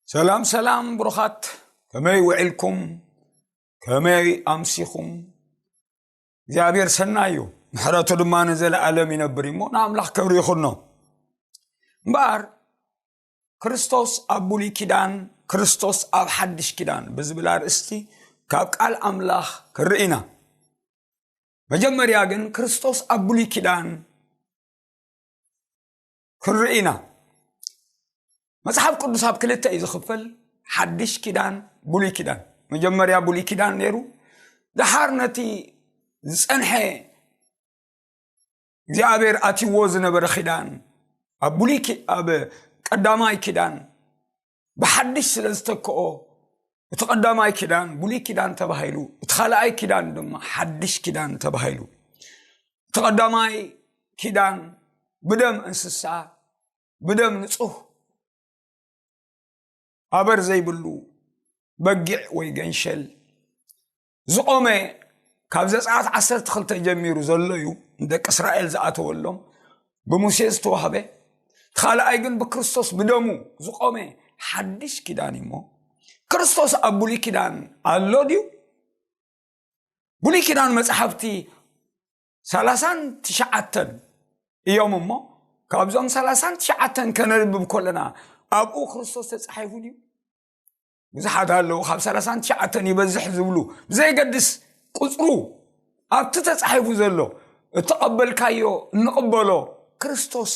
ሰላም ሰላም ብሩኻት፣ ከመይ ውዒልኩም? ከመይ ኣምሲኹም? እግዚኣብሔር ሰናይ እዩ፣ ምሕረቱ ድማ ንዘለኣለም ይነብር እሞ ንኣምላኽ ክብሪ ይኹኖ። እምበኣር ክርስቶስ ኣብ ብሉይ ኪዳን፣ ክርስቶስ ኣብ ሓድሽ ኪዳን ብዝብል ኣርእስቲ ካብ ቃል ኣምላኽ ክንርኢ ኢና። መጀመርያ ግን ክርስቶስ ኣብ ብሉይ ኪዳን ክንርኢ ኢና። መጽሓፍ ቅዱስ ኣብ ክልተ እዩ ዝኽፈል፣ ሓድሽ ኪዳን፣ ብሉይ ኪዳን። መጀመርያ ብሉይ ኪዳን ነይሩ፣ ደሓር ነቲ ዝጸንሐ እግዚኣብሔር ኣትይዎ ዝነበረ ኪዳን ኣብ ብሉይ ኪ-፣ ኣብ ቀዳማይ ኪዳን ብሓድሽ ስለ ዝተክኦ፣ እቲ ቀዳማይ ኪዳን ብሉይ ኪዳን ተባሂሉ፣ እቲ ካልኣይ ኪዳን ድማ ሓድሽ ኪዳን ተባሂሉ። እቲ ቀዳማይ ኪዳን ብደም እንስሳ፣ ብደም ንጹህ ኣበር ዘይብሉ በጊዕ ወይ ገንሸል ዝቖመ፣ ካብ ዘጸኣት ዓሰርተ ክልተ ጀሚሩ ዘሎ እዩ፣ ንደቂ እስራኤል ዝኣተወሎም ብሙሴ ዝተዋህበ። እቲ ካልኣይ ግን ብክርስቶስ ብደሙ ዝቖመ ሓድሽ ኪዳን እዩ። እሞ ክርስቶስ ኣብ ብሉይ ኪዳን ኣሎ ድዩ? ብሉይ ኪዳን መጽሓፍቲ ሰላሳን ትሽዓተን እዮም እሞ፣ ካብዞም ሰላሳን ትሽዓተን ከነንብብ ከለና ኣብኡ ክርስቶስ ተጻሒፉ ድዩ? ብዙሓት ኣለዉ፣ ካብ ሰላሳን ትሽዓተን ይበዝሕ ዝብሉ፣ ብዘይገድስ ቁጽሩ ኣብቲ ተጻሒፉ ዘሎ እተቐበልካዮ እንቕበሎ ክርስቶስ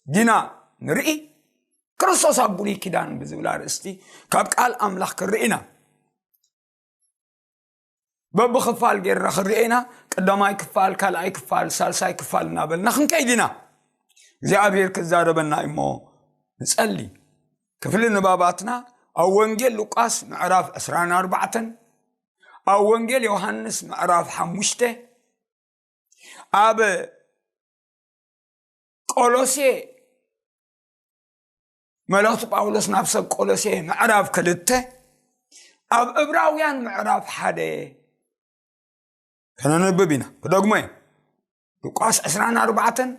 ዲና ንርኢ? ክርስቶስ ኣብ ብሉይ ኪዳን ብዝብል ኣርእስቲ ካብ ቃል ኣምላኽ ክንርኢ ኢና። በብኽፋል ጌርና ክንርኢ ኢና። ቀዳማይ ክፋል፣ ካልኣይ ክፋል፣ ሳልሳይ ክፋል እናበልና ክንከይድ ኢና። እግዚኣብሔር ክዛረበና እሞ ንጸሊ። ክፍሊ ንባባትና ኣብ ወንጌል ሉቃስ ምዕራፍ ዕስራን ኣርባዕተን፣ ኣብ ወንጌል ዮሃንስ ምዕራፍ ሓሙሽተ፣ ኣብ ቆሎሴ፣ መልእኽቲ ጳውሎስ ናብ ሰብ ቆሎሴ ምዕራፍ ክልተ፣ ኣብ ዕብራውያን ምዕራፍ ሓደ ከነንብብ ኢና። ክደግሞ እየ። ሉቃስ ዕስራን ኣርባዕተን፣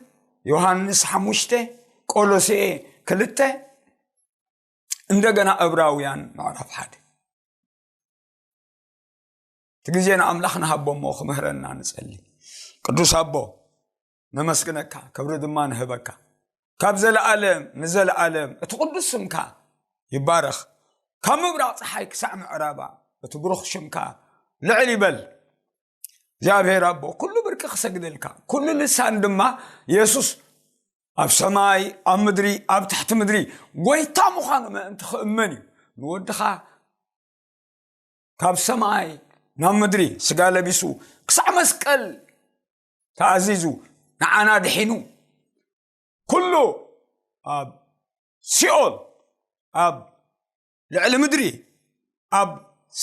ዮሃንስ ሓሙሽተ፣ ቆሎሴ ክልተ፣ እንደገና ዕብራውያን ምዕራፍ ሓደ። እቲ ግዜ ንኣምላኽ ንሃቦ እሞ ክምህረና ንጸሊ። ቅዱስ ኣቦ፣ ነመስግነካ፣ ክብሪ ድማ ንህበካ። ካብ ዘለኣለም ንዘለኣለም እቲ ቅዱስ ስምካ ይባረኽ። ካብ ምብራቕ ጸሓይ ክሳዕ ምዕራባ እቲ ብሩኽ ሽምካ ልዕል ይበል። እግዚኣብሔር ኣቦ፣ ኩሉ ብርቂ ክሰግደልካ፣ ኩሉ ልሳን ድማ የሱስ ኣብ ሰማይ፣ ኣብ ምድሪ፣ ኣብ ትሕቲ ምድሪ ጐይታ ምዃኑ ምእንቲ ክእመን እዩ። ንወድኻ ካብ ሰማይ ናብ ምድሪ ስጋ ለቢሱ ክሳዕ መስቀል ተኣዚዙ ንዓና ድሒኑ፣ ኩሉ ኣብ ሲኦል፣ ኣብ ልዕሊ ምድሪ፣ ኣብ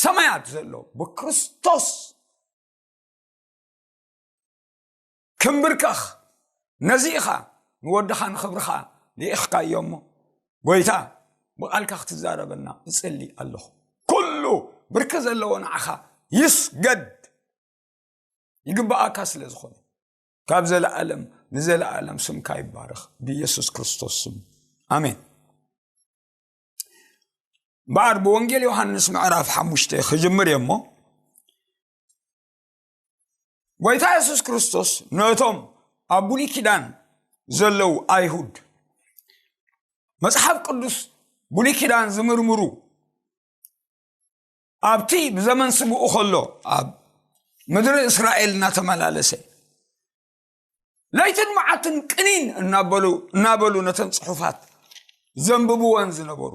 ሰማያት ዘሎ ብክርስቶስ ክንብርከኽ፣ ነዚ ኢኻ ንወድኻ ንኽብርኻ ልኢኽካዮ እሞ፣ ጐይታ፣ ብቓልካ ክትዛረበና እጽሊ ኣለኹ። ኩሉ ብርኪ ዘለዎ ንዓኻ ይስገድ፣ ይግብኣካ ስለ ዝኾነ፣ ካብ ዘለኣለም ንዘለኣለም ስምካ ይባረኽ፣ ብኢየሱስ ክርስቶስ ስም፣ ኣሜን። እምበኣር ብወንጌል ዮሃንስ ምዕራፍ ሓሙሽተ ክጅምር እየ እሞ፣ ጐይታ የሱስ ክርስቶስ ነቶም ኣብ ብሉይ ኪዳን ዘለዉ ኣይሁድ፣ መጽሓፍ ቅዱስ ብሉይ ኪዳን ዝምርምሩ፣ ኣብቲ ብዘመን ስግኡ ከሎ ኣብ ምድሪ እስራኤል እናተመላለሰ፣ ለይትን መዓልትን ቅኒን እናበሉ፣ እናበሉ ነተን ጽሑፋት ዘንብብወን ዝነበሩ፣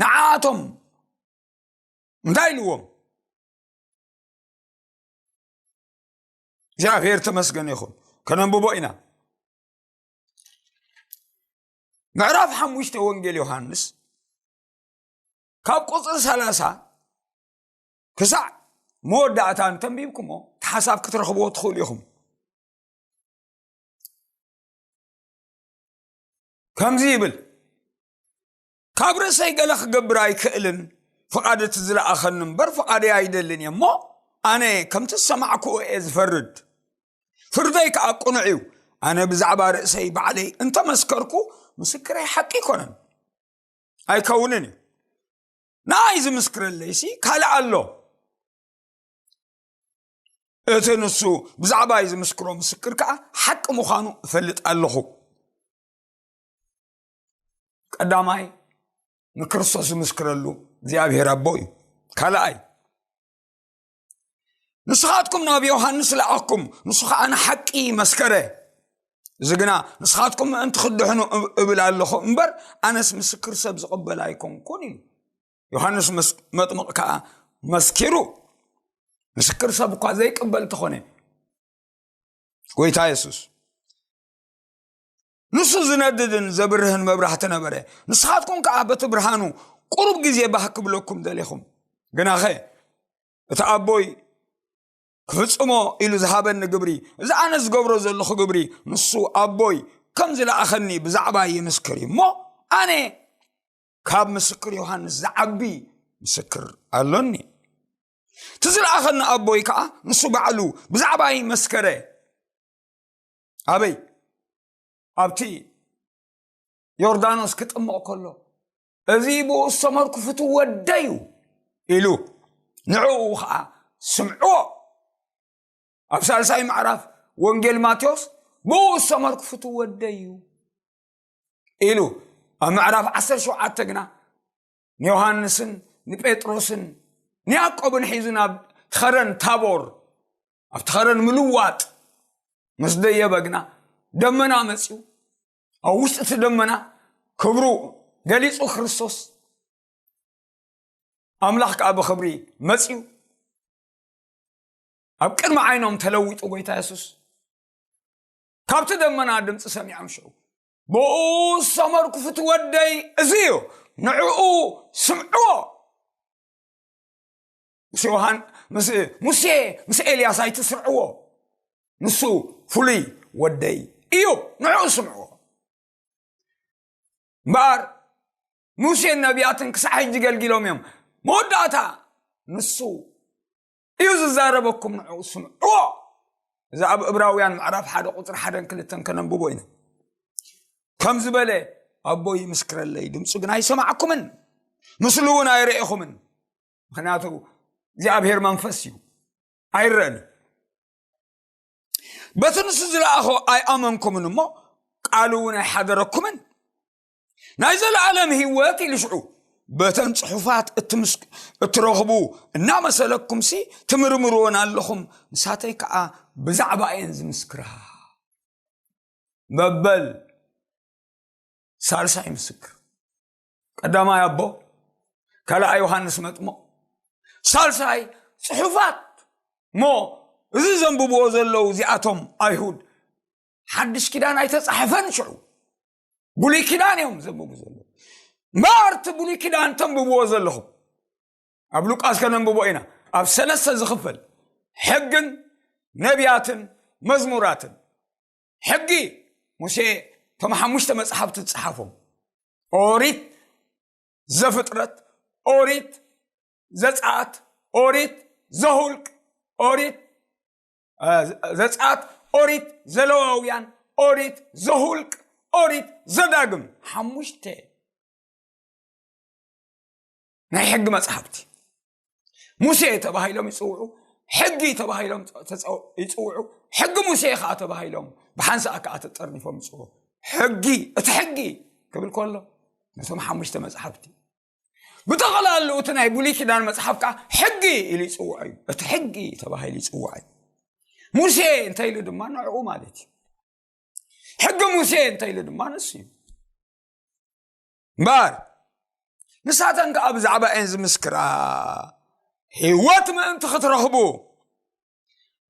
ንዓኣቶም እንታይ ኢልዎም? እግዚኣብሔር ተመስገን ይኹን። ከነንብቦ ኢና። ምዕራፍ ሓሙሽተ ወንጌል ዮሃንስ ካብ ቁጽሪ ሰላሳ ክሳዕ መወዳእታ እንተንቢብኩሞ፣ እቲ ሓሳብ ክትረኽብዎ ትኽእሉ ኢኹም። ከምዚ ይብል፣ ካብ ርእሰይ ገለ ክገብር ኣይክእልን፣ ፍቓድ እቲ ዝለኣኸኒ እምበር ፍቓደይ ኣይደልን እየ። እሞ ኣነ ከምቲ ዝሰማዕክዎ እየ ዝፈርድ፣ ፍርደይ ከኣ ቅኑዕ እዩ። ኣነ ብዛዕባ ርእሰይ ባዕለይ እንተመስከርኩ፣ ምስክረይ ሓቂ ኣይኮነን፣ ኣይከውንን እዩ። ንኣይ ዝምስክረለይሲ ካልእ ኣሎ። እቲ ንሱ ብዛዕባይ ዝምስክሮ ምስክር ከኣ ሓቂ ምዃኑ እፈልጥ ኣለኹ። ቀዳማይ፣ ንክርስቶስ ዝምስክረሉ እግዚኣብሔር ኣቦ እዩ። ካልኣይ፣ ንስኻትኩም ናብ ዮሃንስ ለኣኽኩም፣ ንሱ ኸኣ ንሓቂ መስከረ። እዚ ግና ንስኻትኩም ምእንቲ ክትድሕኑ እብ-፣ እብል ኣለኹ እምበር፣ ኣነስ ምስክር ሰብ ዝቕበል ኣይኮንኩን ኢሉ። ዮሃንስ መስ-፣ መጥምቕ ከኣ መስኪሩ፣ ምስክር ሰብ እኳ ዘይቅበል እንተኾነ፣ ጎይታ የሱስ ንሱ ዝነድድን ዘብርህን መብራህቲ ነበረ። ንስኻትኩም ከኣ በቲ ብርሃኑ ቁሩብ ግዜ ባህ ክብለኩም ደሊኹም። ግናኸ እቲ ኣቦይ ክፍጽሞ ኢሉ ዝሃበኒ ግብሪ፣ እዚ ኣነ ዝገብሮ ዘለኹ ግብሪ፣ ንሱ ኣቦይ ከም ዝለኣኸኒ ብዛዕባ ይምስክር እዩ እሞ፣ ኣነ ካብ ምስክር ዮሃንስ ዝዓቢ ምስክር ኣሎኒ። እቲ ዝለኣኸኒ ኣቦይ ከኣ ንሱ ባዕሉ ብዛዕባይ መስከረ። ኣበይ? ኣብቲ ዮርዳኖስ ክጥምቕ ከሎ፣ "እዚ ብኡ ዝተመርኩ ፍቱው ወደይ እዩ" ኢሉ፣ ንዕኡ ኸኣ ስምዕዎ። ኣብ ሳልሳይ ምዕራፍ ወንጌል ማቴዎስ፣ "ብኡ ዝተመርኩ ፍቱው ወደይ እዩ" ኢሉ፣ ኣብ ምዕራፍ ዓሰርተ ሸውዓተ ግና ንዮሃንስን ንጴጥሮስን ንያዕቆብን ሒዙ ናብ ትኸረን ታቦር፣ ኣብ ትኸረን ምልዋጥ ምስ ደየበ ግና፣ ደመና መጺኡ፣ ኣብ ውሽጢ እቲ ደመና ክብሩ ገሊጹ ክርስቶስ፣ ኣምላኽ ከኣ ብኽብሪ መጺኡ፣ ኣብ ቅድሚ ዓይኖም ተለዊጡ ጎይታ የሱስ። ካብቲ ደመና ድምፂ ሰሚዖም፣ ሽዑ፣ "ብኡ ዝተመርኩ ፍትወደይ እዚ እዩ፣ ንዕኡ ስምዕዎ።" ምስ ዮሃን-፣ ምስ ሙሴ፣ ምስ ኤልያስ ኣይትስርዕዎ፣ ንሱ ፍሉይ ወደይ እዩ፣ ንዕኡ ስምዕዎ። እምበኣር ሙሴን ነቢያትን ክሳዕ ሕጂ ገልጊሎም እዮም። መወዳእታ ንሱ እዩ ዝዛረበኩም፣ ንዕኡ ስምዕዎ። እዚ ኣብ ዕብራውያን ምዕራፍ ሓደ ቁፅሪ ሓደን ክልተን ከነንብቦ ኢና። ከም ዝበለ፣ "ኣቦይ ይምስክረለይ፣ ድምፁ ግን ኣይሰማዕኩምን፣ ምስሉ እውን ኣይረኤኹምን፣ ምኽንያቱ እግዚኣብሔር መንፈስ እዩ፣ ኣይረአን እዩ። በቲ ንሱ ዝለኣኾ ኣይኣመንኩምን እሞ፣ ቃሉ እውን ኣይሓደረኩምን። ናይ ዘለኣለም ህይወት" ኢሉ ሽዑ፣ "በተን ጽሑፋት እትምስ-፣ እትረኽቡ እናመሰለኩምሲ ትምርምርወን ኣለኹም፣ ንሳተይ ከኣ ብዛዕባ እየን ዝምስክራ" መበል ሳልሳይ ምስክር። ቀዳማይ ኣቦ፣ ካልኣይ ዮሃንስ መጥምቕ፣ ሳልሳይ ጽሑፋት። እሞ እዚ ዘንብብዎ ዘለዉ እዚኣቶም ኣይሁድ፣ ሓድሽ ኪዳን ኣይተጻሕፈን ሽዑ፣ ብሉይ ኪዳን እዮም ዘንብቡ ዘለዉ። እምበኣር እቲ ብሉይ ኪዳን ተንብብዎ ዘለኹም፣ ኣብ ሉቃስ ከነንብቦ ኢና፣ ኣብ ሰለስተ ዝኽፈል፣ ሕግን ነቢያትን መዝሙራትን። ሕጊ ሙሴ እቶም ሓሙሽተ መጽሓፍቲ ዝጸሓፎም፣ ኦሪት ዘፍጥረት፣ ኦሪት ዘጸኣት፣ ኦሪት ዘሁልቅ፣ ኦሪት፣ እ፣ ዘጸኣት፣ ኦሪት ዘለዋውያን፣ ኦሪት ዘሁልቅ፣ ኦሪት ዘዳግም፣ ሓሙሽተ ናይ ሕጊ መጽሓፍቲ። ሙሴ ተባሂሎም ይጽውዑ፣ ሕጊ ተባሂሎም ተጸው-፣ ይጽውዑ፣ ሕጊ ሙሴ ኸኣ ተባሂሎም ብሓንሳእ ከኣ ተጠርኒፎም ይጽውዑ። ሕጊ፣ እቲ ሕጊ ክብል ከሎ ነቶም ሓሙሽተ መጽሓፍቲ፣ ብጠቕላሉ እቲ ናይ ብሉይ ኪዳን መጽሓፍ ከኣ ሕጊ ኢሉ ይጽውዖ እዩ። እቲ ሕጊ ተባሂሉ ይጽውዖ እዩ። ሙሴ እንተ ኢሉ ድማ ንዕኡ ማለት እዩ። ሕጊ ሙሴ እንተ ኢሉ ድማ ንሱ እዩ። እምበኣር ንሳተን ከኣ ብዛዕባ እየን ዝምስክራ፣ ህይወት ምእንቲ ክትረኽቡ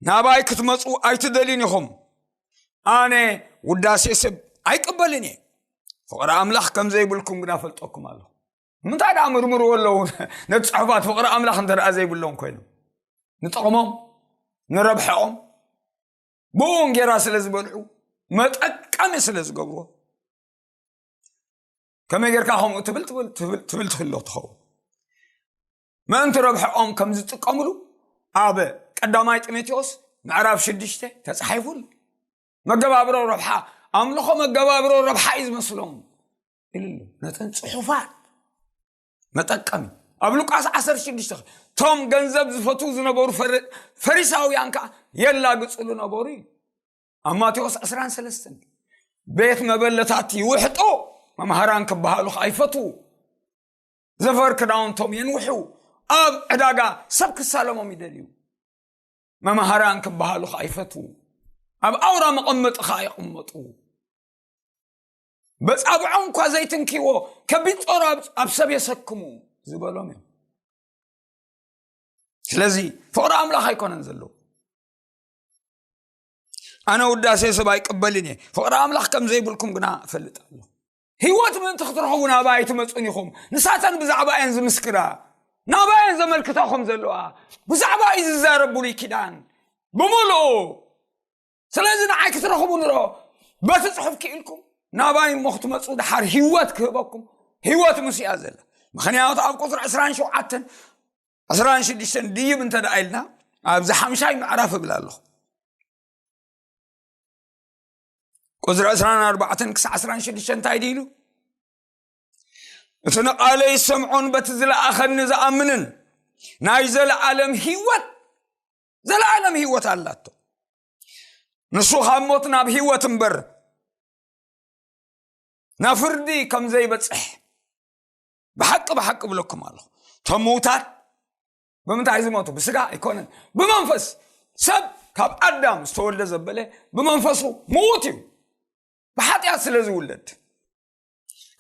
ናባይ ክትመጹ ኣይትደልዩን ኢኹም። ኣነ ውዳሴ ሰብ ኣይቅበልን እየ። ፍቕሪ ኣምላኽ ከም ዘይብልኩም ግና ፈልጠኩም ኣለኹ። ንምንታይ ደኣ ምርምርዎ ኣለዉ? ነቲ ጽሑፋት ፍቕሪ ኣምላኽ እንተ ደኣ ዘይብሎም ኮይኖም፣ ንጥቕሞም፣ ንረብሐኦም፣ ብኡ እንጌራ ስለ ዝበልዑ፣ መጠቀሚ ስለ ዝገብርዎ፣ ከመይ ጌርካ ከምኡ ትብል፣ ትብል፣ ትብል፣ ትብል ትህሎ ትኸውን። ምእንቲ ረብሐኦም ከም ዝጥቀምሉ ኣብ ቀዳማይ ጢሞቴዎስ ምዕራፍ ሽዱሽተ ተጻሒፉ ኣሎ። መገባብሮ ረብሓ፣ ኣምልኾ መገባብሮ ረብሓ እዩ ዝመስሎም ኢሉ ኣሎ። ነተን ጽሑፋት መጠቀሚ። ኣብ ሉቃስ ዓሰርተ ሽዱሽተ፣ ቶም ገንዘብ ዝፈትዉ ዝነበሩ ፈሪ- ፈሪሳውያን ከዓ የላግፅሉ ነበሩ እዩ። ኣብ ማቴዎስ ዕስራን ሰለስተን፣ ቤት መበለታት ይውሕጡ፣ መምሃራን ክበሃሉ ከዓ ይፈትዉ፣ ዘፈር ክዳውንቶም የንውሑ፣ ኣብ ዕዳጋ ሰብ ክሳለሞም ይደልዩ፣ መምሃራን ክበሃሉ ከዓ ይፈትዉ፣ ኣብ ኣውራ መቐመጢ ከዓ ይቕመጡ፣ በፃብዖም እኳ ዘይትንኪዎ፣ ከቢድ ጾር ኣብ- ኣብ ሰብ የሰክሙ ዝበሎም እዮም። ስለዚ ፍቕሪ ኣምላኽ ኣይኮነን ዘለዎ። ኣነ ውዳሴ ሰብ ኣይቅበልን እየ፣ ፍቕሪ ኣምላኽ ከም ዘይብልኩም ግና እፈልጥ ኣለኹ። ህይወት ምእንቲ ክትረኽቡ ናባይ ኣይትመፁን ኢኹም። ንሳተን ብዛዕባ እየን ዝምስክራ፣ ናባይ እየን ዘመልክታ ከም ዘለዋ፣ ብዛዕባ እዩ ዝዛረብ ብሉይ ኪዳን ብምልኡ። ስለዚ ንዓይ ክትረኽቡ ንሮ በቲ ጽሑፍ ክኢልኩም ናባይ እሞ ክትመፁ፣ ድሓር ህይወት ክህበኩም፣ ህይወት ምስ እያ ዘላ። ምክንያቱ ኣብ ቁፅሪ ዕስራን ሸውዓተን፣ ዕስራን ሽዱሽተን ድይብ እንተ ደኣ ኢልና፣ ኣብዚ ሓምሻይ ምዕራፍ እብል ኣለኹ። ቁፅሪ ዕስራን ኣርባዕተን ክሳዕ ዕስራን ሽዱሽተን እንታይ ድኢሉ? እቲ ንቃለይ ዝሰምዖን በቲ ዝለኣኸኒ ዝኣምንን ናይ ዘለኣለም ህይወት፣ ዘለኣለም ህይወት ኣላቶ። ንሱ ካብ ሞት ናብ ህይወት እምበር ናብ ፍርዲ ከም ዘይበጽሕ ብሓቂ ብሓቂ እብለኩም ኣለኹ። እቶም ምዉታት ብምንታይ ዝሞቱ? ብስጋ ኣይኮነን፣ ብመንፈስ። ሰብ ካብ ኣዳም ዝተወልደ ዘበለ ብመንፈሱ ምዉት እዩ፣ ብሓጢኣት ስለ ዝውለድ።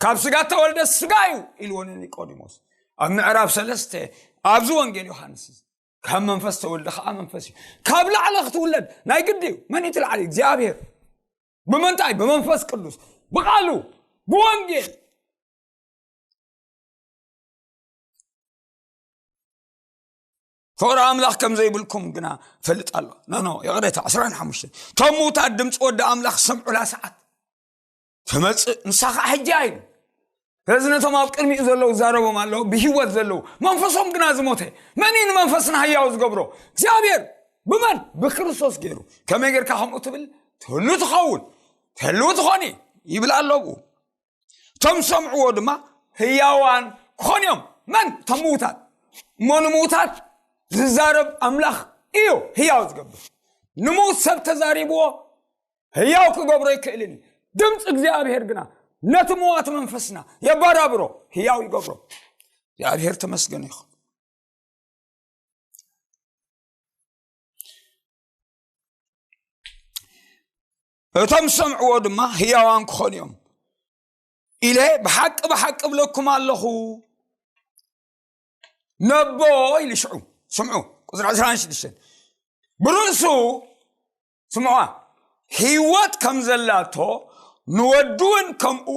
ካብ ስጋ ተወልደ ስጋ እዩ ኢልዎ ንኒቆዲሞስ ኣብ ምዕራፍ ሰለስተ ኣብዚ ወንጌል ዮሃንስ። ካብ መንፈስ ተወልደ ከዓ መንፈስ እዩ። ካብ ላዕሊ ክትውለድ ናይ ግዲ እዩ። መን እዩ እቲ ላዕሊ? እግዚኣብሔር። ብምንታይ? ብመንፈስ ቅዱስ፣ ብቃሉ፣ ብወንጌል። ፍቕሪ ኣምላኽ ከም ዘይብልኩም ግና ፈልጥ ኣሎ። ኖ ኖ፣ ይቕሬታ፣ ዕስራን ሓሙሽተን። እቶም ምዉታት ድምፂ ወዲ ኣምላኽ ዝሰምዑላ ሰዓት ትመፅእ፣ ንሳ ከዓ ሕጂ ኣይሉ። ስለዚ ነቶም ኣብ ቅድሚኡ ዘለዉ ዛረቦም ኣለዉ፣ ብህይወት ዘለዉ፣ መንፈሶም ግና ዝሞተ። መን እዩ ንመንፈስና ህያው ዝገብሮ? እግዚኣብሔር። ብመን? ብክርስቶስ ገይሩ። ከመይ ጌርካ ከምኡ ትብል? ትህሉ ትኸውን፣ ትህልው ትኾኒ ይብል ኣሎ ብኡ። እቶም ዝሰምዕዎ ድማ ህያዋን ክኾኑ እዮም። መን? እቶም ምዉታት። እሞ ንምዉታት ዝዛረብ ኣምላኽ እዩ ህያው ዝገብር። ንምዉት ሰብ ተዛሪብዎ ህያው ክገብሮ ኣይክእልን እዩ። ድምፂ እግዚኣብሔር ግና ነቲ መዋቲ መንፈስና የባራብሮ፣ ህያው ይገብሮ። እግዚኣብሔር ተመስገን ይኹን። እቶም ዝሰምዕዎ ድማ ህያዋን ክኾኑ እዮም ኢለ ብሓቂ ብሓቂ እብለኩም ኣለኹ። ነቦ ኢሉ ሽዑ ስምዑ፣ ቁፅሪ ዕስራን ሽዱሽተን። ብርእሱ ስምዑዋ፣ ህይወት ከም ዘላቶ ንወዱ እውን ከምኡ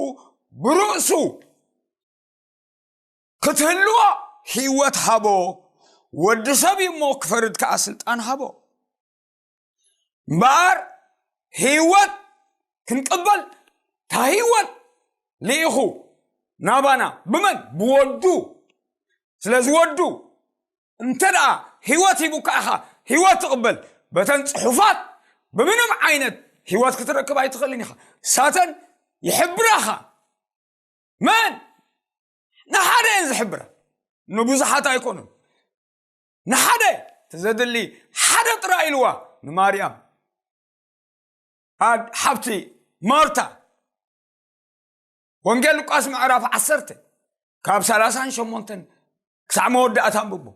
ብርእሱ ክትህልዎ ህይወት ሃቦ። ወዲ ሰብ እዩ እሞ ክፈርድ ከዓ ስልጣን ሃቦ። እምበኣር ህይወት ክንቅበል፣ እታ ህይወት ልኢኹ ናባና። ብመን? ብወዱ። ስለዚ ወዱ እንተ ደኣ ህይወት ሂቡካ ኢኻ፣ ህይወት ትቕበል። በተን ጽሑፋት ብምንም ዓይነት ህይወት ክትረክብ ኣይትኽእልን ኢኻ። ሳተን ይሕብራኻ። መን? ንሓደ እየን ዝሕብራ፣ ንብዙሓት ኣይኮኑን። ንሓደ፣ እቲ ዘድሊ ሓደ ጥራይ ኢልዋ ንማርያም። ኣድ-፣ ሓብቲ ማርታ። ወንጌል ሉቃስ ምዕራፍ ዓሰርተ ካብ ሰላሳን ሸሞንተን ክሳዕ መወዳእታ ኣንብቦ።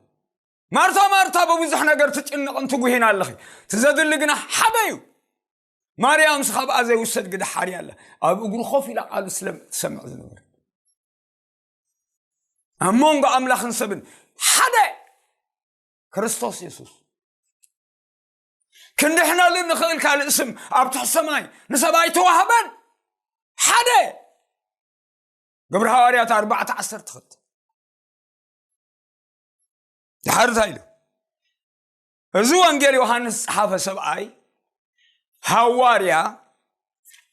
ማርታ፣ ማርታ፣ ብብዙሕ ነገር ትጭነቕን ትጉሂን ኣለኺ፣ እቲ ዘድሊ ግና ሓደ እዩ። ማርያምስ ካብኣ ዘይውሰድ ግዳ ሓርያ ኣላ። ኣብ እግሩ ኮፍ ኢላ ቃሉ ስለ ትሰምዕ ዝነበረ። ኣብ መንጎ ኣምላኽን ሰብን ሓደ ክርስቶስ የሱስ። ክንድሕነሉ ንኽእል ካልእ ስም ኣብ ትሕቲ ሰማይ ንሰብ ኣይተዋህበን። ሓደ። ግብሪ ሃዋርያት ኣርባዕተ ዓሰርተ ክልተ። ድሓር እንታይ ኢሉ? እዚ ወንጌል ዮሃንስ ዝጸሓፈ ሰብኣይ ሃዋርያ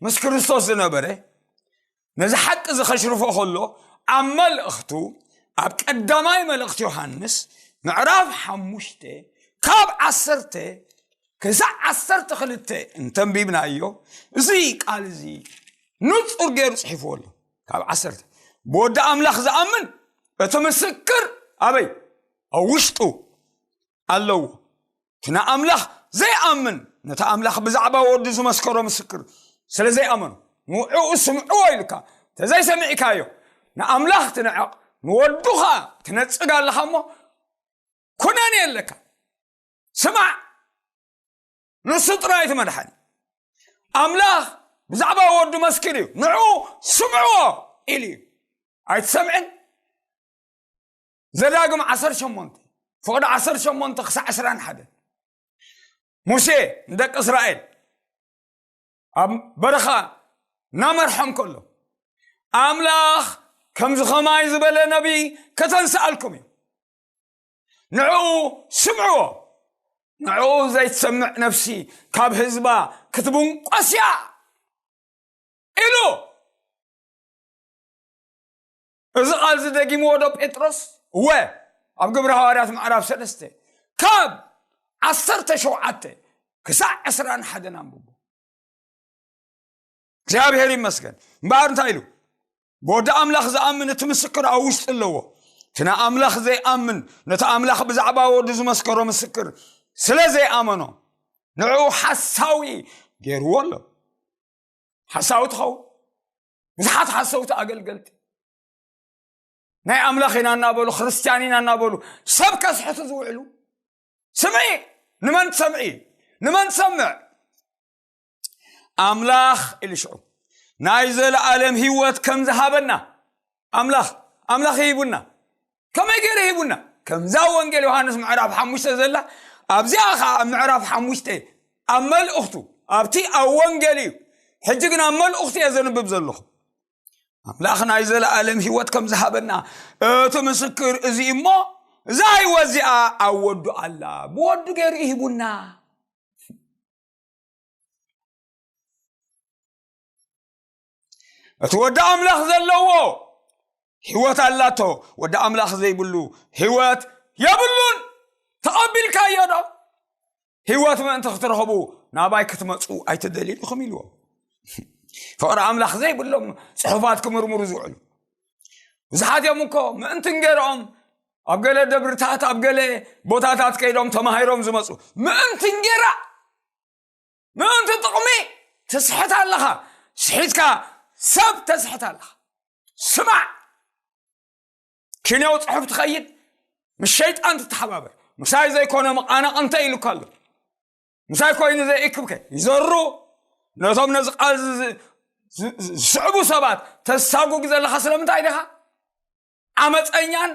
ምስ ክርስቶስ ዝነበረ፣ ነዚ ሓቂ እዚ ከሽርፎ ከሎ፣ ኣብ መልእኽቱ፣ ኣብ ቀዳማይ መልእኽቲ ዮሃንስ ምዕራፍ ሓሙሽተ ካብ ዓሰርተ ክሳዕ ዓሰርተ ክልተ እንተንቢብናዮ፣ እዚ ቃል እዚ ንጹር ገይሩ ጽሒፍዎ ኣሎ። ካብ ዓሰርተ፣ ብወዲ ኣምላኽ ዝኣምን እቲ ምስክር ኣበይ? ኣብ ውሽጡ ኣለዎ። እቲ ንኣምላኽ ዘይኣምን፣ ነቲ ኣምላኽ ብዛዕባ ወዱ ዝመስከሮ ምስክር ስለ ዘይኣመኑ፣ ንዕኡ ስምዕዎ ኢልካ ተዘይሰሚዕካዮ፣ ንኣምላኽ ትንዕቕ፣ ንወዱ ኸኣ ትነጽግ ኣለኻ እሞ፣ ኩነኔ ኣለካ። ስማዕ፣ ንሱ ጥራይ እቲ መድሓኒ። ኣምላኽ ብዛዕባ ወዱ መስኪር እዩ፣ ንዑ ስምዕዎ ኢሉ እዩ። ኣይትሰምዕን? ዘዳግም ዓሰርተ ሸሞንተ፣ ፍቕዲ ዓሰርተ ሸሞንተ ክሳዕ ዕስራን ሓደ። ሙሴ ንደቂ እስራኤል ኣብ በረኻ እናመርሖም ከሎ፣ ኣምላኽ ከምዚ ኸማይ ዝበለ ነቢይ ከተንስኣልኩም እዩ። ንዕኡ ስምዕዎ። ንዕኡ ዘይትሰምዕ ነፍሲ ካብ ህዝባ ክትብንቆስ እያ ኢሉ። እዚ ቃል እዚ ደጊምዎ ዶ ጴጥሮስ? እወ። ኣብ ግብሪ ሃዋርያት ምዕራፍ ሰለስተ ካብ ዓሰርተ ሸውዓተ ክሳዕ ዕስራን ሓደን ኣንብቦ። እግዚኣብሔር ይመስገን። እምበኣር እንታይ ኢሉ? ብወዲ ኣምላኽ ዝኣምን እቲ ምስክር ኣብ ውሽጡ ኣለዎ። እቲ ንኣምላኽ ዘይኣምን ነቲ ኣምላኽ ብዛዕባ ወዱ ዝመስከሮ ምስክር ስለ ዘይኣመኖ፣ ንዕኡ ሓሳዊ ገይርዎ ኣሎ። ሓሳዊ ትኸውን። ብዙሓት ሓሰውቲ ኣገልገልቲ ናይ ኣምላኽ ኢና እናበሉ፣ ክርስትያን ኢና እናበሉ ሰብ ከስሕቱ ዝውዕሉ። ስምዒ፣ ንመን ትሰምዒ? ንመን ትሰምዕ? ኣምላኽ ኢሉ ሽዑ ናይ ዘለኣለም ህይወት ከም ዝሃበና ኣምላኽ፣ ኣምላኽ ሂቡና። ከመይ ገይሩ ሂቡና? ከምዛ ወንጌል ዮሃንስ ምዕራፍ ሓሙሽተ ዘላ፣ ኣብዚኣ ኸዓ ኣብ ምዕራፍ ሓሙሽተ ኣብ መልእኽቱ፣ ኣብቲ ኣብ ወንጌል እዩ። ሕጂ ግን ኣብ መልእኽቱ እየ ዘንብብ ዘለኹ። ኣምላኽ ናይ ዘለኣለም ህይወት ከም ዝሃበና እቲ ምስክር እዚ እሞ፣ እዛ ህይወት እዚኣ ኣብ ወዱ ኣላ፣ ብወዱ ገይሩ ሂቡና። እቲ ወዲ ኣምላኽ ዘለዎ ህይወት ኣላቶ፣ ወዲ ኣምላኽ ዘይብሉ ህይወት የብሉን። ተቐቢልካዮ ዶ? ህይወት ምእንቲ ክትረኽቡ ናባይ ክትመጹ ኣይትደልዩ ዲኹም ኢልዎ። ፍቕሪ ኣምላኽ ዘይብሎም ጽሑፋት ክምርምሩ ዝውዕሉ ብዙሓት እዮም እኮ። ምእንቲ እንጌርኦም ኣብ ገለ ደብርታት፣ ኣብ ገለ ቦታታት ከይዶም ተማሂሮም ዝመጹ። ምእንቲ እንጌራ፣ ምእንቲ ጥቕሚ ትስሕት ኣለኻ። ስሒትካ ሰብ ተስሕት ኣለኻ። ስማዕ፣ ኪንያው ጽሑፍ ትኸይድ፣ ምስ ሸይጣን ትተሓባበር። ምሳይ ዘይኮነ መቓነቕ እንተ ኢሉካ ኣሎ። ምሳይ ኮይኑ ዘይእክብከ ይዘሩ። ነቶም ነዚ ቃል ዝ-፣ ዝ-፣ ዝ-፣ ዝስዕቡ ሰባት ተሳጉግ ዘለኻ ስለምንታይ ዲኻ? ዓመፀኛን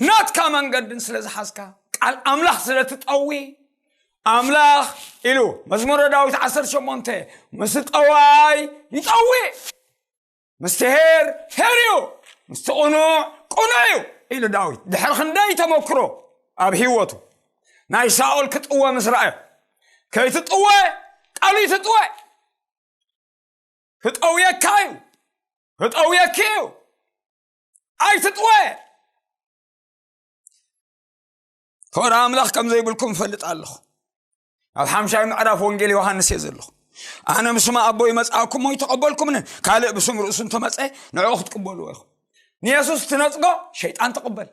ናትካ መንገድን ስለ ዝሓዝካ፣ ቃል ኣምላኽ ስለ ትጠዊ፣ ኣምላኽ ኢሉ መዝሙረ ዳዊት ዓሰርተ ሸሞንተ፣ ምስ ጠዋይ ይጠዊ፣ ምስቲ ሄር ሄር እዩ፣ ምስቲ ቅኑዕ ቅኑዕ እዩ ኢሉ ዳዊት። ድሕሪ ክንደይ ተመክሮ ኣብ ህይወቱ ናይ ሳኦል ክጥወ ምስ ረኣዮ፣ ከይትጥወ ቃሉ ይትጥወ። ክጠውየካ እዩ፣ ክጠውየኪ እዩ። ኣይትጥወ። ፍቕሪ ኣምላኽ ከም ዘይብልኩም እፈልጥ ኣለኹ። ኣብ ሓምሻይ ምዕራፍ ወንጌል ዮሃንስ እየ ዘለኹ። ኣነ ብስመ ኣቦይ መጻእኩሞ ይተቐበልኩምንን፣ ካልእ ብስም ርእሱ እንተመጸ ንዕኡ ክትቅበልዎ ኢኹም። ንየሱስ ትነጽጎ ሸይጣን ትቕበል።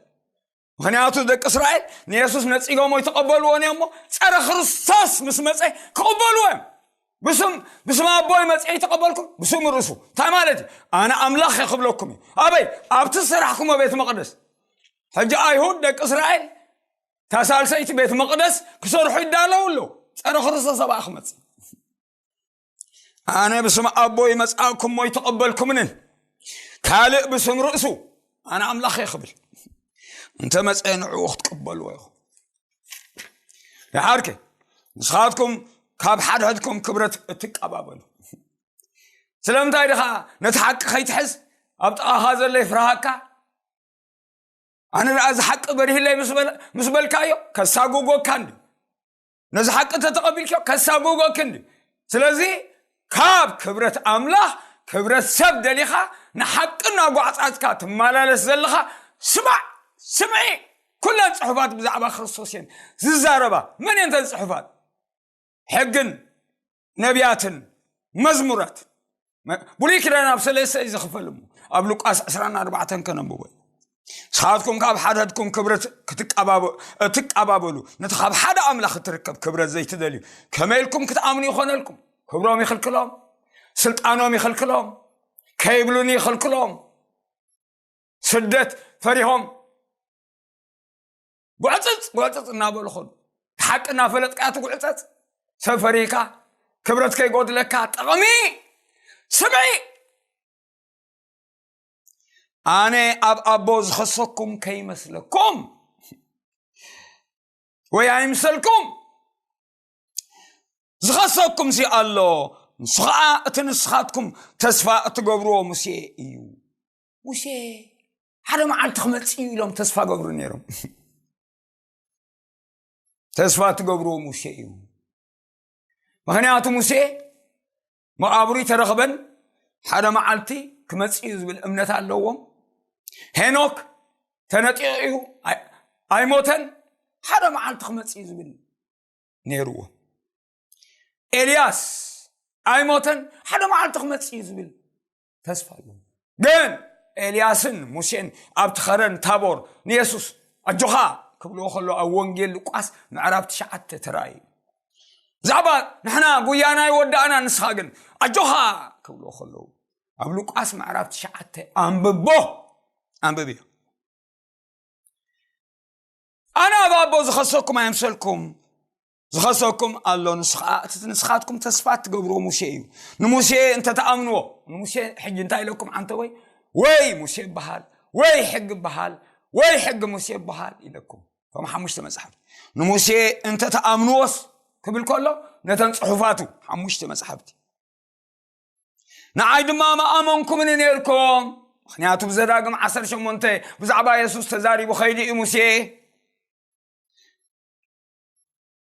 ምኽንያቱ ደቂ እስራኤል ንየሱስ ነጺጎሞ ይተቐበልዎን እዮም እሞ፣ ጸረ ክርስቶስ ምስ መጸ ክቕበልዎ እዮም። ብስም፣ ብስም ኣቦይ መጺአ ይተቐበልኩም፣ ብስም ርእሱ። እንታይ ማለት እዩ? ኣነ ኣምላኽ እየ ክብለኩም እዩ። ኣበይ? ኣብቲ ዝሰራሕኩሞ ቤት መቕደስ። ሕጂ ኣይሁድ፣ ደቂ እስራኤል፣ እታ ሳልሰይቲ ቤት መቕደስ ክሰርሑ ይዳለዉ ኣለዉ። ጸረ ክርስቶስ ኣብኣ ክመጽእ። ኣነ ብስም ኣቦይ መጻእኩሞ ይተቐበልኩምንን፣ ካልእ ብስም ርእሱ ኣነ ኣምላኽ እየ ክብል እንተ መጸ ንዕኡ ክትቅበልዎ ኢኹም። ይሓርኪ፣ ንስኻትኩም ካብ ሓድሕድኩም ክብረት እትቀባበሉ። ስለምንታይ ድኻ ነቲ ሓቂ ከይትሕዝ ኣብ ጥቓኻ ዘሎ ይፍርሃካ? ኣነ ደኣ እዚ ሓቂ በሪህለይ ምስ በል-፣ ምስ በልካዮ ከሳጉጎካ እንዲ። ነዚ ሓቂ እንተተቐቢልክዮ ከሳጉጎክ እንዲ። ስለዚ ካብ ክብረት ኣምላኽ ክብረት ሰብ ደሊኻ ንሓቂ እናጓዕጻጽካ ትመላለስ ዘለኻ ስማዕ፣ ስምዒ። ኩለን ጽሑፋት ብዛዕባ ክርስቶስ እየን ዝዛረባ። መን እየን እተን ጽሑፋት? ሕግን ነቢያትን መዝሙራት። መ-፣ ብሉይ ኪዳን ኣብ ሰለስተ እዩ ዝኽፈል እሞ፣ ኣብ ሉቃስ ዕስራን ኣርባዕተን ከነንብቦ ኢና። ንስኻትኩም ካብ ሓድሕድኩም ክብረት ክትቀባበ-፣ እትቀባበሉ፣ ነቲ ካብ ሓደ ኣምላኽ እትርከብ ክብረት ዘይትደልዩ፣ ከመይ ኢልኩም ክትኣምኑ ይኾነልኩም? ክብሮም ይኽልክሎም፣ ስልጣኖም ይኽልክሎም፣ ከይብሉኒ ይኽልክሎም። ስደት ፈሪሆም፣ ጉዕጽጽ፣ ጉዕጽጽ እናበሉ ኾኑ። እቲ ሓቂ እናፈለጥካ ትጉዕጸጽ፣ ሰብ ፈሪህካ፣ ክብረት ከይጎድለካ፣ ጥቕሚ፣ ስምዒ። ኣነ ኣብ ኣቦ ዝኸሰኩም ከይመስለኩም፣ ወይ ኣይምሰልኩም። ዝኸሰኩም ሲ ኣሎ፣ ንሱ ኸዓ እቲ ንስኻትኩም ተስፋ እትገብርዎ ሙሴ እዩ። ሙሴ ሓደ መዓልቲ ክመጽእ እዩ ኢሎም ተስፋ ገብሩ ነይሮም። ተስፋ እትገብርዎ ሙሴ እዩ። ምኽንያቱ ሙሴ መቓብሩ ተረኽበን ሓደ መዓልቲ ክመጽእ እዩ ዝብል እምነት ኣለዎም። ሄኖክ ተነጢቑ እዩ፣ ኣይ-፣ ኣይሞተን፣ ሓደ መዓልቲ ክመጽእ እዩ ዝብል ነይርዎ። ኤልያስ ኣይሞተን፣ ሓደ መዓልቲ ክመጽእ እዩ ዝብል ተስፋ ኣለዎ። ግን ኤልያስን ሙሴን ኣብቲ ኸረን ታቦር ንየሱስ ኣጆኻ ክብልዎ ከሎ ኣብ ወንጌል ሉቃስ ምዕራፍ ትሽዓተ ተራእዩ። ብዛዕባ ንሕና ጉያና ይወዳእና፣ ንስኻ ግን ኣጆኻ ክብልዎ ከለዉ ኣብ ሉቃስ ምዕራፍ ትሽዓተ ኣንብቦ፣ ኣንብብዮ። ኣነ ኣብ ኣቦ ዝኸሰኩም ኣይምሰልኩም፣ ዝኸሰኩም ኣሎ፣ ንሱ ኸዓ እቲ ንስኻትኩም ተስፋ እትገብርዎ ሙሴ እዩ። ንሙሴ እንተ ተኣምንዎ፣ ንሙሴ ሕጂ እንታይ ኢለኩም ዓንተወይ? ወይ ሙሴ ይበሃል፣ ወይ ሕጊ ይበሃል፣ ወይ ሕጊ ሙሴ ይበሃል ኢለኩም። እቶም ሓሙሽተ መጻሕፍቲ። ንሙሴ እንተ ተኣምንዎስ ክብል ከሎ፣ ነተን ጽሑፋቱ፣ ሓሙሽተ መጻሕፍቲ። ንዓይ ድማ ምኣመንኩምኒ ነይርኩም። ምኽንያቱ ብዘዳግም ዓሰርተ ሸሞንተ ብዛዕባ የሱስ ተዛሪቡ ኸይዱ እዩ ሙሴ።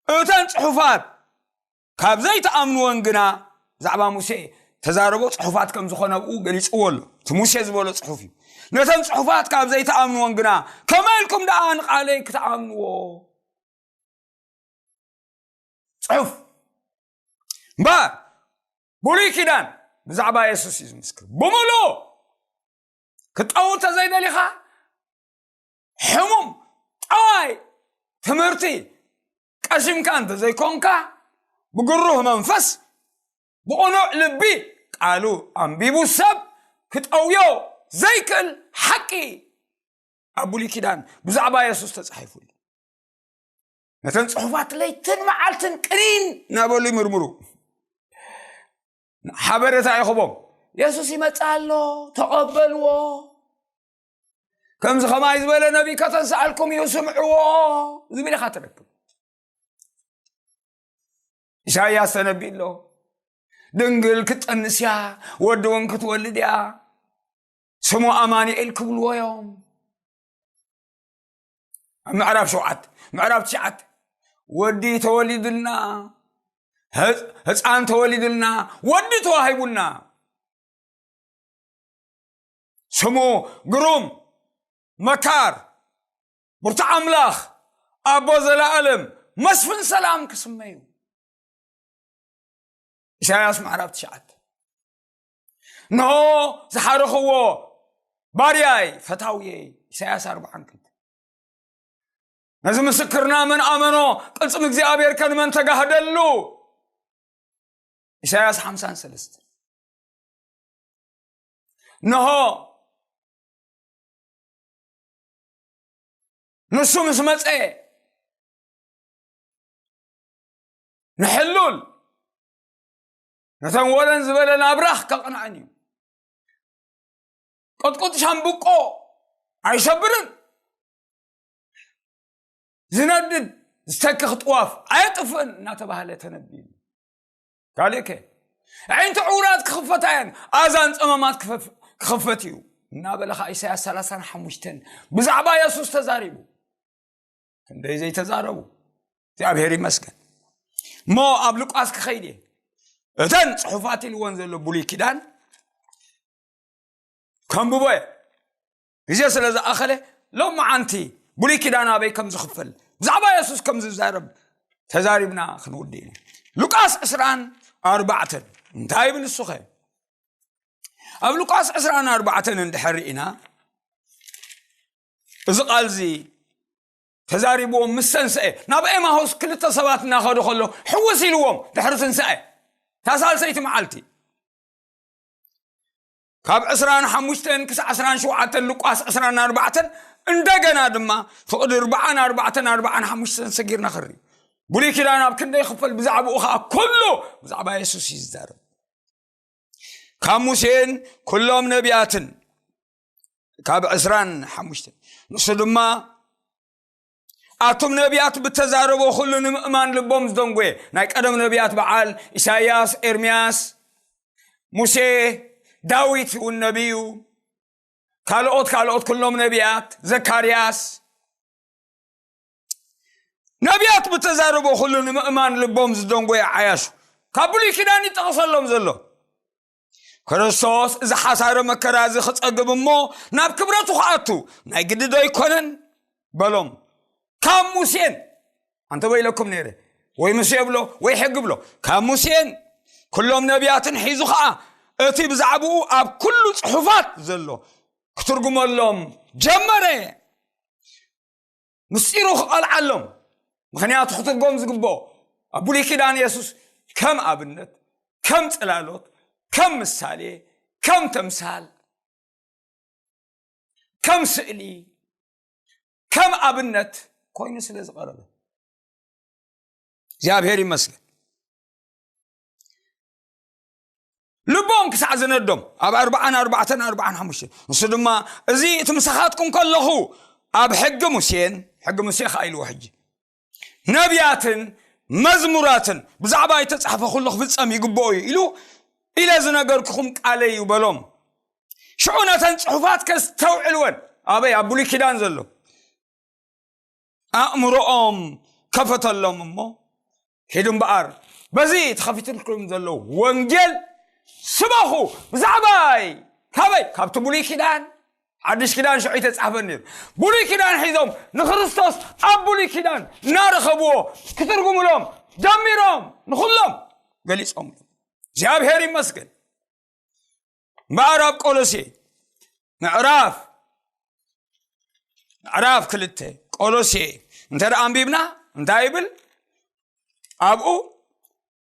እተን ጽሑፋት ካብ ዘይተኣምንወን ግና ብዛዕባ ሙሴ ተዛረቦ ጽሑፋት ከም ዝኾነ ኣብኡ ገሊጽዎ ኣሎ። እቲ ሙሴ ዝበሎ ጽሑፍ እዩ። ነተን ጽሑፋት ካብ ዘይተኣምንወን ግና ከመይ ኢልኩም ደኣ ንቓለይ ክትኣምንዎ? ጽሑፍ እምበር ብሉይ ኪዳን ብዛዕባ የሱስ እዩ ዝምስክር። ብምሉእ ክትጠውር ተዘይደሊኻ ሕሙም ጠዋይ ትምህርቲ ቀሲምካ እንተዘይኮንካ ብግሩህ መንፈስ ብቕኑዕ ልቢ ቃሉ ኣንቢቡ ሰብ ክጠውዮ ዘይክእል ሓቂ ኣብ ብሉይ ኪዳን ብዛዕባ የሱስ ተጻሒፉ ኣሎ። ነተን ጽሑፋት ለይትን መዓልትን ቅኒን እናበሉ ይምርምሩ። ሓበሬታ ይኽቦም። የሱስ ይመጽእ ኣሎ፣ ተቐበልዎ። ከምዚ ኸማይ ዝበለ ነቢይ ከተንስኣልኩም እዩ፣ ስምዕዎ ዝብል ኢኻ ትረክብ። ኢሳይያስ ተነቢኡ ኣሎ። ድንግል ክትጠንስ እያ፣ ወዲ እውን ክትወልድ እያ፣ ስሙ ኣማኑኤል ክብልዎ እዮም። ኣብ ምዕራፍ ሸውዓተ፣ ምዕራፍ ትሽዓተ፣ ወዲ ተወሊዱልና፣ ህፅ-፣ ህፃን ተወሊዱልና፣ ወዲ ተዋሂቡና። ስሙ ግሩም፣ መካር፣ ብርቱዕ ኣምላኽ፣ ኣቦ ዘለኣለም፣ መስፍን ሰላም ክስመ እዩ። ኢሳያስ ምዕራፍ ትሽዓተ። እንሆ ዝሓረኽዎ ባርያይ ፈታውየይ። ኢሳያስ ኣርብዓን ክልተ። ነዚ ምስክርና መን ኣመኖ፣ ቅልጽም እግዚኣብሔር ከ ንመን ተጋህደሉ? ኢሳያስ ሓምሳን ሰለስተ። እንሆ ንሱ ምስ መጸ፣ ንሕሉል ነተን ወለን ዝበለ ናብራኽ ከቕንዐን እዩ። ቅጥቁጥ ሻምብቆ ኣይሰብርን፣ ዝነድድ ዝተክኽ ጥዋፍ ኣየጥፍእን እናተባህለ ተነቢዩ። ካልእ ከ? ኣዒንቲ ዕውራት ክኽፈታ እየን፣ ኣዛን ጸማማት ክፈፍ-፣ ክኽፈት እዩ እናበለ ኸዓ ኢሳያስ ሰላሳን ሓሙሽተን ብዛዕባ የሱስ ተዛሪቡ። ክንደይ ዘይተዛረቡ። እግዚኣብሔር ይመስገን። እሞ ኣብ ሉቃስ ክኸይድ እየ። እተን ጽሑፋት ኢልወን ዘሎ ብሉይ ኪዳን ከንብቦ እየ። ግዜ ስለ ዝኣኸለ፣ ሎማዓንቲ ብሉይ ኪዳን ኣበይ ከም ዝኽፈል፣ ብዛዕባ የሱስ ከም ዝዛረብ ተዛሪብና ክንውድእ ኢና። ሉቃስ ዕስራን ኣርባዕተን እንታይ ይብል እሱ ኸ? ኣብ ሉቃስ ዕስራን ኣርባዕተን እንድሕር ርኢና፣ እዚ ቃል እዚ ተዛሪብዎም ምስ ተንስአ፣ ናብ ኤማሆስ ክልተ ሰባት እናኸዱ ከሎ ሕውስ ኢልዎም ድሕሪ ትንስአ፣ እታ ሳልሰይቲ መዓልቲ። ካብ ዕስራን ሓሙሽተን ክሳብ ዕስራን ሸውዓተን ሉቃስ ዕስራን ኣርባዕተን፣ እንደገና ድማ ፍቕዲ ኣርባዓን ኣርባዕተን ኣርባዓን ሓሙሽተን ሰጊርና ክሪ። ብሉይ ኪዳን ኣብ ክንደይ ክፈል፣ ብዛዕባኡ ኸዓ ኩሉ ብዛዕባ የሱስ እዩ ዝዛረብ። ካብ ሙሴን ኩሎም ነቢያትን፣ ካብ ዕስራን ሓሙሽተን፣ ንሱ ድማ ኣቱም ነቢያት ብተዛረቦ ኩሉ ንምእማን ልቦም ዝደንጎየ፣ ናይ ቀደም ነቢያት በዓል ኢሳይያስ፣ ኤርምያስ፣ ሙሴ፣ ዳዊት እውን ነቢዩ፣ ካልኦት ካልኦት ኩሎም ነቢያት፣ ዘካርያስ፣ ነቢያት ብተዛረቦ ኩሉ ንምእማን ልቦም ዝደንጎየ ዓያሹ ካብ ብሉይ ኪዳን ይጠቕሰሎም ዘሎ። ክርስቶስ እዚ ሓሳረ መከራ እዚ ክጸግብ እሞ ናብ ክብረቱ ክኣቱ ናይ ግዲ ዶ ኣይኮነን? በሎም። ካብ ሙሴን፣ ኣንተ በይለኩም ነይረ፣ ወይ ሙሴ ብሎ ወይ ሕጊ ብሎ፣ ካብ ሙሴን ኩሎም ነቢያትን ሒዙ ኸዓ እቲ ብዛዕባኡ ኣብ ኩሉ ጽሑፋት ዘሎ ክትርጉመሎም ጀመረ። ምስጢሩ ክቐልዓሎም፣ ምኽንያቱ ክትርጎም ዝግብኦ ኣብ ብሉይ ኪዳን የሱስ ከም ኣብነት፣ ከም ጽላሎት፣ ከም ምሳሌ፣ ከም ተምሳል፣ ከም ስእሊ፣ ከም ኣብነት ኮይኑ ስለ ዝቐረበ እግዚኣብሔር ይመስገን። ልቦም ክሳዕ ዝነዶም ኣብ ኣርባዓን ኣርባዕተን ኣርባዓን ሓሙሽተን፣ ንሱ ድማ፣ እዚ እቲ ምሳኻትኩም ከለኹ ኣብ ሕጊ ሙሴን፣ ሕጊ ሙሴ ኸዓ ኢልዎ ሕጂ፣ ነቢያትን መዝሙራትን ብዛዕባ እተጻሕፈ ኩሉ ክፍጸም ይግብኦ እዩ ኢሉ፣ ኢለ ዝነገርኩኹም ቃለይ እዩ በሎም። ሽዑ ነተን ጽሑፋት ከስተውዕልወን፣ ኣበይ? ኣብ ብሉይ ኪዳን ዘሎ፣ ኣእምሮኦም ከፈተሎም እሞ፣ ሂዱ እምበኣር በዚ ተኸፊትልኩም ዘሎ ወንጌል ስበኹ። ብዛዕባይ፣ ካበይ? ካብቲ ብሉይ ኪዳን። ሓድሽ ኪዳን ሽዑ ይተጻሕፈ ነይሩ። ብሉይ ኪዳን ሒዞም ንክርስቶስ ኣብ ብሉይ ኪዳን እናረኸብዎ ክትርጉምሎም ጀሚሮም፣ ንኹሎም ገሊጾምሎም። እግዚኣብሔር ይመስገን። እምበኣር ኣብ ቆሎሴ ምዕራፍ፣ ምዕራፍ ክልተ ቆሎሴ እንተ ደኣ ኣንቢብና እንታይ ይብል? ኣብኡ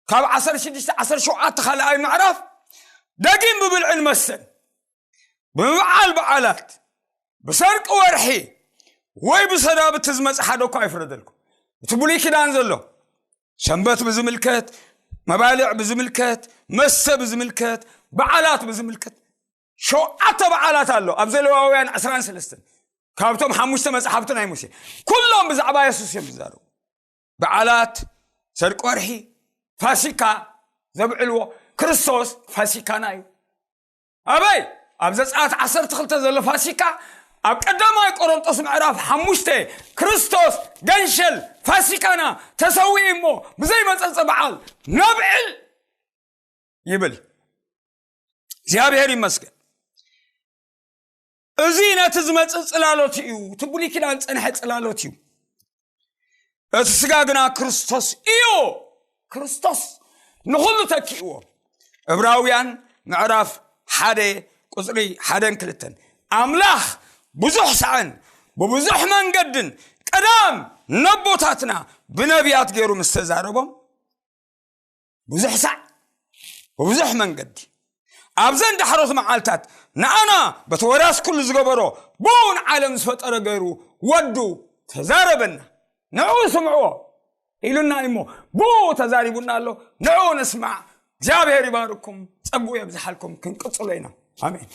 ካብ ዓሰርተ ሽዱሽተ ዓሰርተ ሸውዓተ ካልኣይ ምዕራፍ፣ ደጊም ብብልዕን መስተን፣ ብምብዓል በዓላት፣ ብሰርቂ ወርሒ ወይ ብሰናብቲ ዝመጽእ ሓደ እኳ ኣይፍረደልኩም። እቲ ብሉይ ኪዳን ዘሎ ሰንበት ብዝምልከት፣ መባልዕ ብዝምልከት፣ መስተ ብዝምልከት፣ በዓላት ብዝምልከት፣ ሸውዓተ በዓላት ኣሎ ኣብ ዘሌዋውያን ዕስራን ሰለስተን። ካብቶም ሓሙሽተ መጽሓፍቲ ናይ ሙሴ፣ ኩሎም ብዛዕባ የሱስ እዮም ዝዛረቡ። በዓላት፣ ሰርቂ ወርሒ፣ ፋሲካ ዘብዕልዎ፣ ክርስቶስ ፋሲካና እዩ። ኣበይ? ኣብ ዘጸኣት ዓሰርተ ክልተ ዘሎ ፋሲካ፣ ኣብ ቀዳማይ ቆሮንጦስ ምዕራፍ ሓሙሽተ፣ ክርስቶስ ገንሸል ፋሲካና ተሰዊኡ እሞ ብዘይ መጸጸ በዓል ነብዕል ይብል። እግዚኣብሔር ይመስገን። እዚ ነቲ ዝመጽእ ጽላሎት እዩ፣ እቲ ብሉይ ኪዳን ጸንሐ ጽላሎት እዩ። እቲ ስጋ ግና ክርስቶስ እዩ። ክርስቶስ ንኹሉ ተኪእዎ። ዕብራውያን ምዕራፍ ሓደ ቁጽሪ ሓደን ክልተን፣ ኣምላኽ ብዙሕ ሳዕን ብብዙሕ መንገድን ቀዳም ነቦታትና ብነቢያት ገይሩ ምስ ተዛረቦም፣ ብዙሕ ሳዕ ብብዙሕ መንገዲ ኣብዘን ዳሕሮት መዓልታት ንኣና በቲ ወራስ ኩሉ ዝገበሮ ብኡ ንዓለም ዝፈጠረ ገይሩ ወዱ ተዛረበና። ንዕኡ ስምዕዎ ኢሉና እሞ ብኡ ተዛሪቡና ኣሎ። ንዕኡ ንስማዕ። እግዚኣብሔር ይባርኩም፣ ጸግኡ የብዝሓልኩም። ክንቅጽሎ ኢና። ኣሜን።